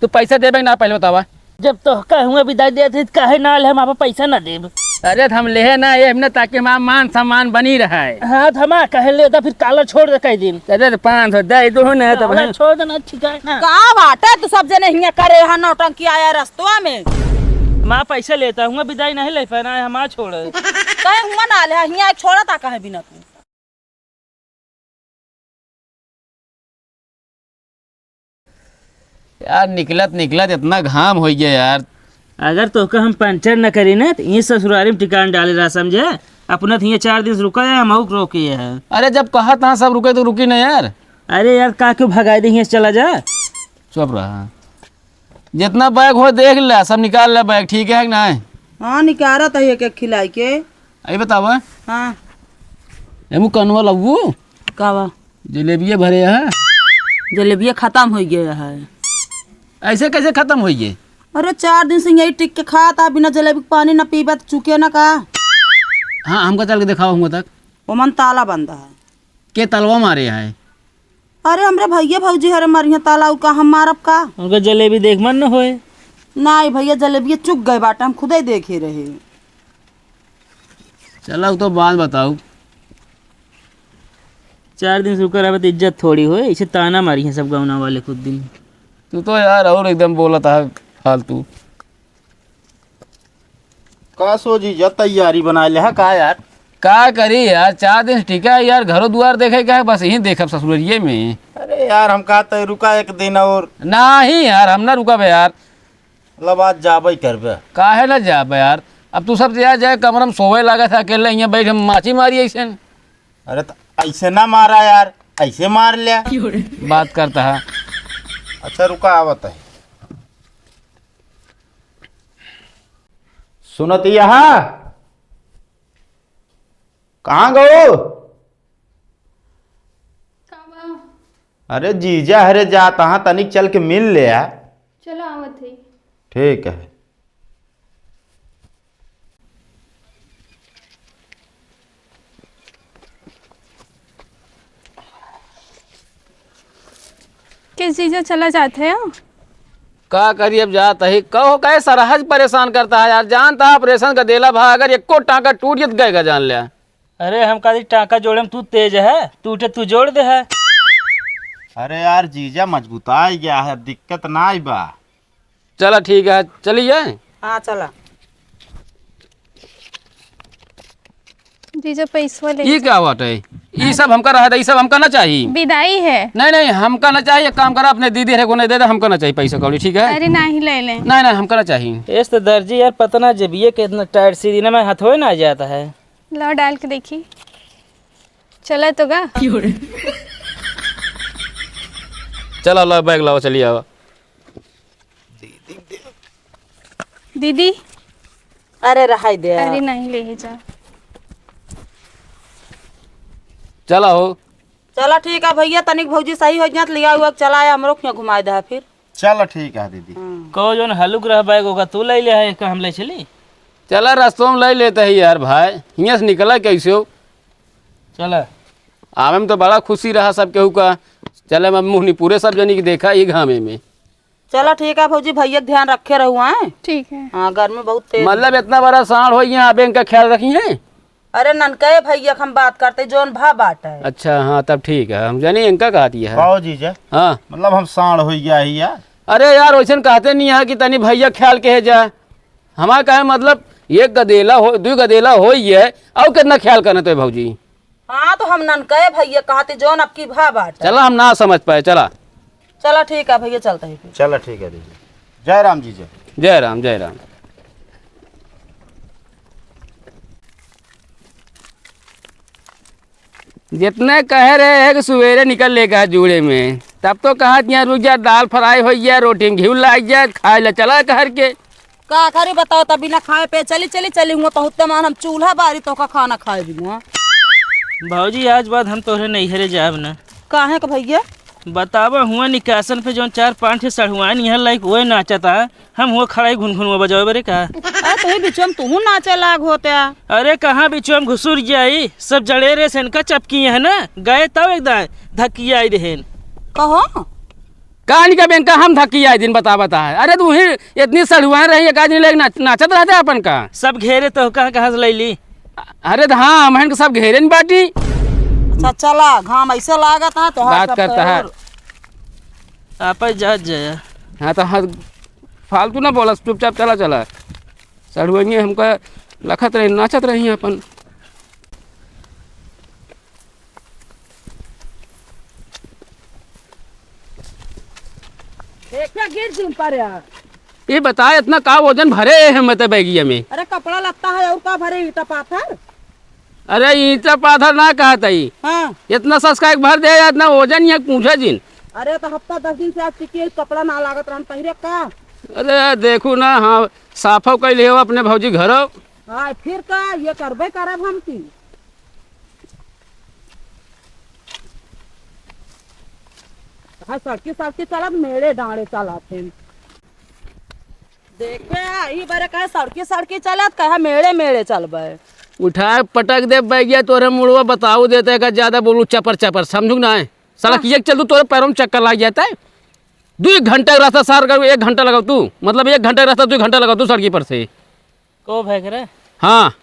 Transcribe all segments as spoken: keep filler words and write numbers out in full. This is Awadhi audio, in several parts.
तू पैसा देबे ना, पहले बतावा। जब तोहका हुआ बिदाई देत ही, त काहे ना ले, हम आपा पैसा ना देब। अरे, त हम लेहे ना, ये हमने, ताकि हमारा मान सम्मान बनी रहे। हाँ, त हमार कहे ले, त फिर काला छोड़ दे कई दिन। अरे, त पाँच सौ दे दो ना, तब काला हम छोड़ देना, ठीक है ना? का बाटे, तू सब जने हियाँ करे यहाँ नौटंकी आया रस्तवा में। माँ, पैसा लेता हूँ, बिदाई नहीं ले पाना है, हमार छोड़। कहे हुआ ना ले, हियाँ छोड़ा था कहे बिना तू। यार, निकलत निकलत इतना घाम होइ गया यार। अगर तोहका हम पंचर न करी ना, त ई ससुरारी में ठिकान डाले रहा, समझे? अपना त हियाँ चार दिन से रुका है, हम आउक रोके है। अरे, जब कहा था सब रुके तो रुकी ना यार। अरे यार, का क्यों भगाई दे, हियाँ से चला जा। चुप रहा। जितना बैग हो देख ले, सब निकाल ले बैग, ठीक है कि नहीं? हाँ, निकारत है एक एक खिलाई के। अरे बतावा। हाँ। एमू कनवा लब्बू? का बा? जलेबिया भरे है। जलेबिया खत्म हो गया है। ऐसे कैसे खत्म हो गए? अरे, चार दिन से यही टिक के खाता, बिना जलेबी के पानी ना पीबे त चुके ना का। हाँ, हमका चल के दिखाओ हुआ तक। ओमन ताला बंद है। के तलवा मारे है? अरे, हमरे भैया भौजी हरे मरिया ताला, उ का हम मारब का? उनका जलेबी देख मन न होए। नाहीं भैया, जलेबिया चुक गए बाटे, हम खुदे देखे रहे। चला, उ तो बात बताऊ। चार दिन से रुका रहे त इज्जत थोड़ी होए, इसे ताना मारी है सब गौना वाले खुद दिन। तू तो यार और एकदम बोलत है फालतू। का सो जीजा, तैयारी बनाए ले है का यार? का करी यार, चार दिन से टिका है यार, घरो दुआर देखे का है, बस यहीं देखब ससुररिये में। अरे यार, हम कहते रुका एक दिन और। नाहीं यार, हम ना रुकब यार। मतलब आज जाबे करबे। काहे ना जाबे यार, अब तू सब जाए, जाए कमरा में सोवे लागत है, अकेले यहाँ बैठ हम माची मारी ऐसे। अरे त ऐसे ना मारा यार, ऐसे मार ले। बात करता है। अच्छा रुका, आवत है। सुनत यहाँ कहाँ गऊ? का बा? अरे जीजा हरे जात हाँ, तनिक चल के मिल ले आ। चलो आवत है। ठीक है। के जीजा चला जात है? का करी अब जात ही, कहो कहे सरहज परेशान करता है यार, जानता है ऑपरेशन का देला भा, अगर एको टाँका टूट गया त गए का जान ले। अरे हम कहा टाँका जोड़े में तू तेज है, टूटे तू जोड़ दे है। अरे यार जीजा मजबूता गया है, दिक्कत ना आई बा। चला ठीक है, चली जाए। हाँ चला। जीजा पैसवा ले ई जा। का बाटे? ई सब हमका रहे दे, ई सब हमका ना चाही। बिदाई है। नहीं, नहीं, हमका ना चाही। एक काम करा, अपने दीदी रे को नहीं दे दे, हमका ना चाही पैसा कौड़ी, ठीक है? अरे नहीं, ले ले। नहीं, नहीं, हमका ना चाही। एस तो दर्जी यार, पता ना जब ये कितना टाइट सी दिन में हाथ होए ना जाता है। लो डाल के देखी, चला तो गा। चला लो बैग लाओ, चलिए आओ। दीदी। अरे रहाई दे। अरे नहीं ले ही जा। चला हो। चला ठीक है भैया, तनिक भौजी सही हो जात, लिया हुआ चला आया, हमरो खिया घुमाए दे फिर। चला ठीक है दीदी। हम्म। कहो जोन हलुक रह बैग होगा तू ले ले है, का हम ले चली? चला रस्तों में ले लेते ही यार भाई, हियाँ से निकला कैसे हो? चला। आवे में तो बड़ा खुशी रहा सब केहू का, चले में मुँह नहीं पूरे सब जनी के देखा ही घामे में। चला ठीक है भौजी, भैया के ध्यान रखे रहू, हैं? ठीक है। हाँ, गर्मी बहुत तेज। मतलब इतना बड़ा साँड़ हो गया, अब इनका ख्याल रखी है? अरे ननकय भैया के हम बात करते, जोन भा बाटे। अच्छा, हाँ, तब ठीक है, हम जानी इनका कहती है। बाबू जीजा। हाँ। मतलब हम साँड़ हो गया ही यार। अरे यार, वैसन कहते नहीं है कि तनी भैया ख्याल के है जा। हमारा कहे मतलब एक गदेला हो, दुई गदेला हो ही है, और कितना ख्याल करना तो है भौजी। हाँ, तो हम ननकय भैया कहते, जौन अब की भा बाटे। चला, हम ना समझ पाए, चला। चला, ठीक है भैया, चलते हैं फिर। चला, ठीक है दीदी। जय राम जीजा। जय राम, जय राम। जितने कहे रहे हैं कि सुबेरे निकल लेगा जूड़े में, तब तो कहा दिया, "रुक जा, दाल फ्राई हो गया, रोटी में घी लाग जाए, खाए ला चला घर के।" का करी बताओ, तब बिना खाए पे चली, चली, चली हुआ, बहुते मान हम चूल्हा बारी तो का खाना खाए भी हुआ। भौजी, आज बाद हम तोहरे नैहरे जाब ना। काहे का भैया? बतावा, हुआ निकासन पे जौन चार पाँच ठे सढ़ुआइन यहाँ लाइक ओए नाचता, हम हुआ खड़ा ही घुनघुनुआ बजावे बरे का? अरे, तोही बीच में तूहू नाचे लाग होत्या। अरे, कहाँ बीच में घुसुर जाई, सब जड़े रे से इनका चपकी है ना, गए तब एकदम धकियाई देहेन। कहो। कान का बेंका हम धक्की आए दिन बता बता है। अरे तू ही इतनी सड़ुआन रही, एक आदमी लेके नाच-, नाचत रहते अपन का। सब घेरे तो कहाँ, कहाँ से लैली? अरे तो हाँ, हमहन के सब घेरे न बाटी। अच्छा चला, घाम ऐसे लागत है तो बात करता है। आपे जात जाया। हाँ तो हाँ, फालतू ना बोला, चुपचाप चला चला। सड़ुआइये हमका लखत रही, नाचत रही अपन। देखा गिर जिन पर यार। ये बता, इतना का वजन भरे है मत बैगिया में? अरे कपड़ा लत्ता है और का भरे, ईंटा पाथर? अरे ईंटा पाथर ना कहत हई। हाँ। इतना सस्काइक भर दे, इतना वजन ये पूछे जिन। अरे तो हफ्ता दस दिन से आज टिकी कपड़ा ना लागत रहन पहिरे का? अरे देखू ना, हाँ, साफो कैले हो अपने भौजी घरो। हाँ, फिर का, ये करबे करब हम की। हाँ, सड़की सड़की चलत, मेड़े डाँड़े चलत हैं। देखे, ई बारे कहे सड़की सड़की चलत, कहे मेड़े मेड़े चलबे। उठाए पटक दे बैगिया तोरे मुड़वा, बताऊ देते का ज्यादा बोलू चपर चपर, समझू ना है? सड़क हाँ। एक चल तू तोरे पैरों में चक्कर लाग जाता है। दो एक घंटा का रास्ता सार कर एक घंटा लगाऊ तू, मतलब एक घंटा का रास्ता दो घंटा लगाऊ तू सड़की पर से। को भाई करे? हाँ।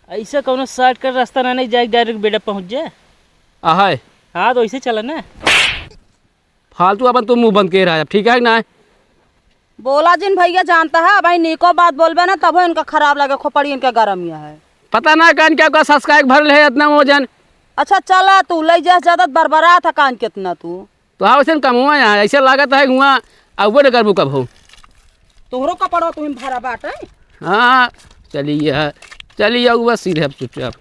ऐसे कौनो shortcut रास्ता ना नहीं जाए, direct बेड़ा पहुँच जाए। आहे। हाँ, तो ऐसे चला ना। फालतू अपन तू मुँह बंद के रहा, ठीक है कि ना? बोला जिन भैया जानता है, भाई नीको बात बोलबे ना, तबो इनका खराब लगे, खोपड़ी इनके गरम ये है। पता ना कान क्या का सस्काइक भरल है इतना वजन। अच्छा चला तू, ले जा ज्यादा बरबरा था कान कितना तू। तो हाँ, वैसे कमुआ यहाँ, ऐसे लागत है हुआ, अब वो करबू कब हो। तोहरो कपड़वा तुम भरा बाटे। हाँ, चलिए, चलिए, अब बस सीधे अब चुपचाप।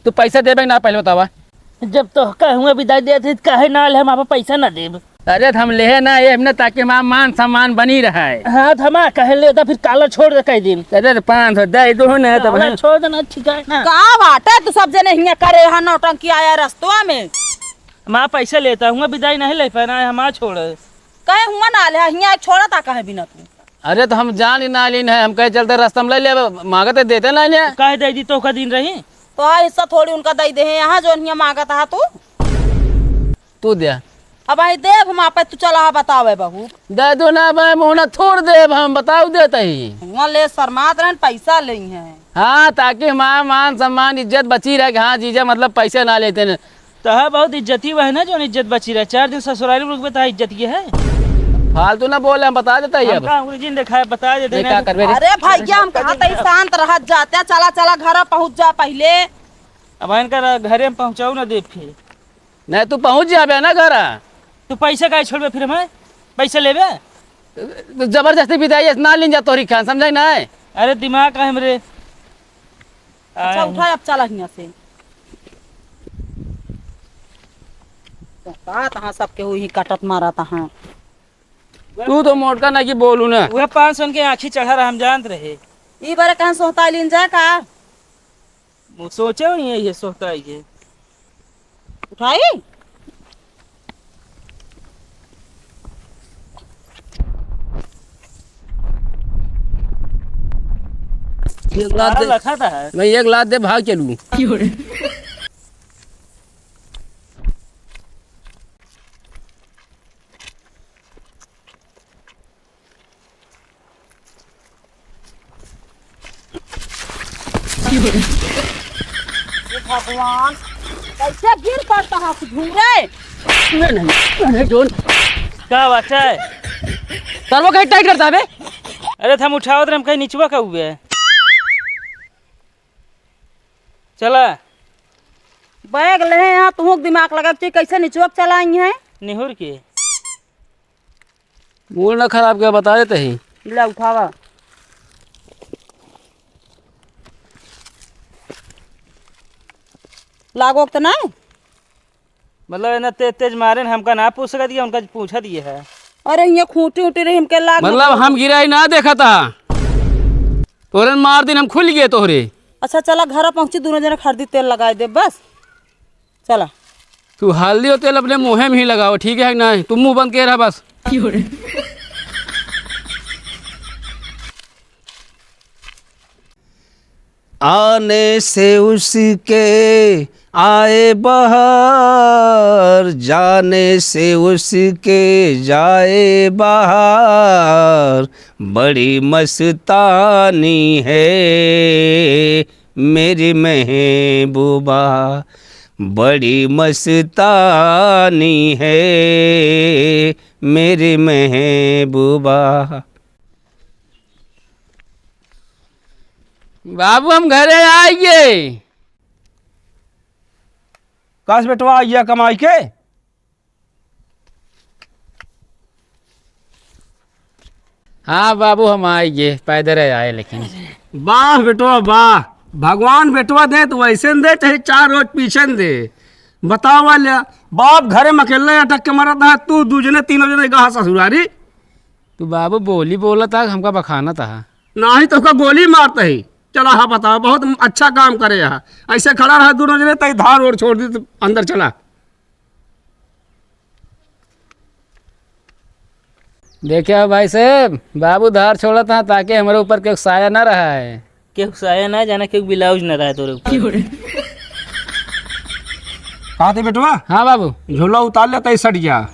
तू पैसा देबे कि ना, पहले बतावा। जब तो कहूँ विदाई देत ही, काहे ना ले, हम आपा पैसा ना देब। अरे, तो हम लेहे ना, ये हमने ताकि हमारा मान सम्मान बनी रहा है। हाँ, तो हम आ कहे ले, तो फिर काला छोड़ दे कई दिन। अरे, तो पाँच सौ दे दो ना, तब काला हम छोड़ देना, ठीक है ना? का बाटे, तू सब जने हियाँ करे, यहाँ नौटंकी आया रस्तवा में। हम आ पैसा लेता हूँ, विदाई नहीं ले पाना है, हम आ छोड़। कहे हुआ ना ले, हियाँ छोड़ा था कहे बिना तू। अरे तो हम जान ही ना लीन है, हम कहे चलते रास्ता में ले ले, मांगते देते ना ले। काहे दे दी तो का दिन रही? तो आ हिस्सा थोड़ी उनका दे दे हैं यहाँ, जो हियाँ मांगत हा तू। तू दे। अब आई देव हम आपे, तू चला हा बतावे बहू। दे दो ना, मैं मोहना छोड़ देब हम, बताऊ देते ही। हुआ ले शर्मात रहन, पैसा ले हैं। हाँ, ताकि हमारा मान सम्मान इज्जत बची रहे। हाँ जीजा, मतलब पैसे ना लेते न। तोहार बहुत इज्जती बा है ना, जौन इज्जत बची रहे। चार दिन ससुरारी में रुकबे, तोहार इज्जत ये है। फालतू ना बोले, हम बता देता ही हम अब। का अंग्रेजी में दिखाए, बता देते नहीं, ना का तो करबे रे? अरे भैया, हम कहा था शांत रहत जाते, चला चला घर पहुँच जा पहले। अब इनका घरे में पहुँचाऊ ना दे फिर। नहीं, तू पहुँच जाबे ना घर। तू पैसा काहे छोड़बे फिर हमें? पैसा लेबे? तो जबरदस्ती विदाई ना लीन जा तोहरी खान, समझाई ना? अरे दिमाग है हमरे। अच्छा, आए। उठा, अब चला हियाँ से। का तहाँ सबके हुई काटत मारा तहाँ। तू तो मोटका ना कि बोलू ना। वह पाँच सौ के आँखी चढ़ा रहा, हम जानत रहे। ई बारे कहाँ सोहता लीन जाए का? वो सोचे हुई है ये सोहता ये। उठाई? एक लात दे। लखा था है। मैं एक लात दे भाग चलू। हे भगवान, कैसे गिर पड़ता है घूरे? नहीं, नहीं, नहीं, जोन। का बात है? तरवा कहीं टाइट करता है बे? अरे, त हम उठावत रहे, हम कहीं निचवा का हुए। चला। बैग ले हैं यहाँ, तुहूँ दिमाग लगा चाहिए, कैसे निचवा के चलाई हैं? निहुर के। मूड ना खराब किया, बता देते ही। ले उठावा। लागो त ना? मतलब, इतना तेज तेज मारे न, हमका ना पूछ सकत, ये उनका पूछत ये है। अरे, ये खूंटी उटी रही, हमके लाग मतलब, हम गिराई ना देखा था। तोरे मार दिन हम खुल गए तोहरे। अच्छा, चला, घर पहुँची, दोनों जने हरदी तेल लगाए दे, बस। चला। तू हल्दी और तेल अपने मुँहे में ही लगाओ, ठीक है कि नहीं? तू मुँह बंद के रहा बस। आने से उसके आए बहार, जाने से उसके जाए बहार, बड़ी मस्तानी है मेरी महबूबा, बड़ी मस्तानी है मेरी महबूबा। बाबू, हम घरे आइए। कस बेटवा, आइया कमाई के? हाँ बाबू, हम आइए, पैदल आए लेकिन। वाह बेटवा वाह, भगवान बेटवा दे तो वैसे न दे, चाहे चार रोज पीछे न दे। बतावा ल्या, बाप घरे में अकेले अटक के मरत है, तू दू जने तीनों जने कहा ससुरारी। तू बाबू बोली बोलत है, हमका बखानत है। नाही तो का गोली मारत ही। चला हा बतावा, बहुत अच्छा काम करे हा। ऐसे खड़ा रहा दोनों जने, तई धार ओर छोड़ दी तो अंदर चला। देखिए भाई साहब, बाबू धार छोड़त हैं ताकि हमरे ऊपर केहू साया ना रहा है। केहू साया ना, जाना केहू ब्लाउज ना रहा है तोरे ऊपर। कहा थे बेटवा? हाँ बाबू। झोला उतार ले, तई सट जा।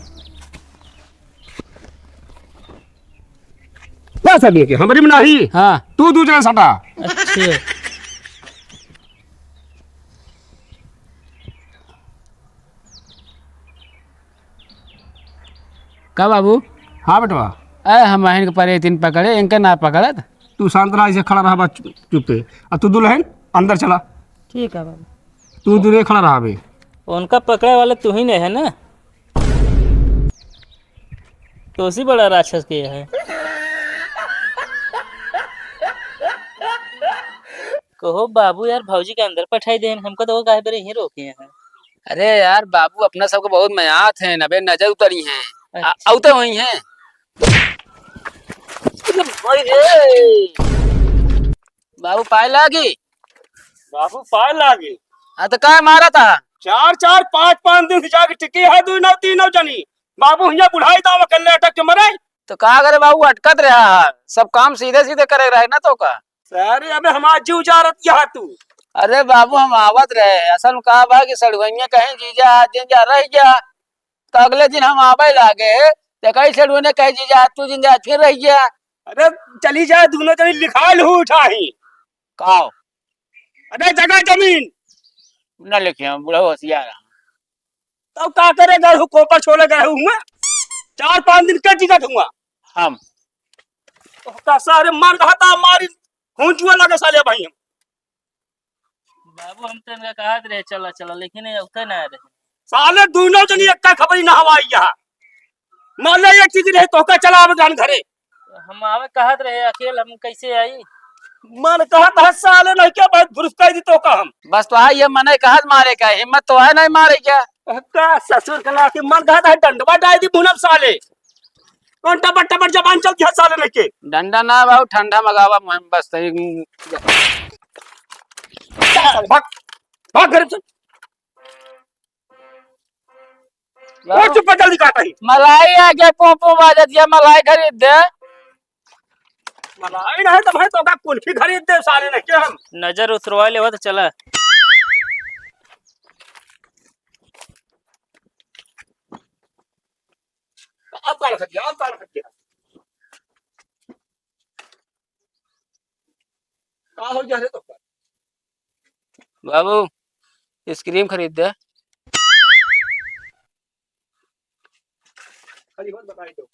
बस अभी के हमरी में नाही। हाँ। तू दू जने सटा। अच्छा। का बाबू? हाँ बेटवा। अरे हम अहिन के परे तीन पकड़े, इनके ना पकड़त। तू शांत रहा, ऐसे खड़ा रहा बस चुप, चुप पे। आ तू दुल्हन अंदर चला। ठीक है बाबू। तू दूरे खड़ा रहा बे। उनका पकड़े वाला तू ही नहीं है ना? तो उसी बड़ा राक्षस के है। कहो बाबू यार, भौजी के अंदर पठाई देन, हमको तो वो काहे बेरे यहीं रोके हैं। अरे यार बाबू, अपना सबको बहुत मयात हैं, अबे नजर उतरी हैं। आ, अच्छा। आउते वही हैं। अरे भाई रे। बाबू पाए लागी। बाबू पाए लागी। हाँ तो काहे मारा था? चार चार पाँच पाँच दिन से जाके टिकी है, दू नौ तीन नौ जनी। बाबू हियाँ बुढ़ाई दाव अकेले अटक के मरे। तो का करे बाबू, अटकत रहा है, सब काम सीधे सीधे करे रहे ना तो का। अरे अबे हमार जीव जा रत यहाँ तू। अरे बाबू हम आवत रहे, असल का बा कि सड़ुआइया कहीं जीजा आज जिन जा रह गया, तो अगले दिन हम आवे लागे, तो कहीं सड़ुआ ने कहे जीजा आज तू जिन जा फिर रह गया। अरे चली जाए, दोनों जनी लिखाइल हूँ उठाही। काओ? अरे जगह जमीन। न लिखे, हम बूढ़ा होशियार है। तब का करे गए हो, कोपर छोड़े गए हो हुआ? चार पाँच दिन के टिकट हुआ। हम। तो का सारे मर रहा था, मारी खून चुआ लगे साले भाई हम। बाबू हम तो इनका कहत रहे चला चला, लेकिन ये उठे ना रहे। साले दोनों जनी एक का खबरी ना हवाई यहाँ। मान ले एक चीज रहे तो का चला अब जान घरे। हम आवे कहत रहे अकेल, हम कैसे आई? मन कहत है साले नहीं क्या भाई, धुरस्ता दी तो का हम। बस तो आई, ये मने कहत मारे का, हिम्मत तो है नहीं मारे क्या? का ससुर के लाके मन कहत है डंडवा डाल दी भुनब साले। कौन टपट टपट जबान चलती है साले नहीं के? डंडा ना बाबू, ठंडा मंगावा मुहिम बस तरी। चल, भाग, भाग घर से। बाबू, चुप, जल्दी कहता ही। मलाई आगे पों पों बाजत या, मलाई खरीद दे। मलाई नहीं तो भाई तो का कुल्फी खरीद दे साले नहीं के हम। नजर उतरवा ले तो चला। अब का रख दिया, अब का रख दिया। का हो गया रे तो? बाबू, आइसक्रीम खरीद दे। खाली बात बताई दो।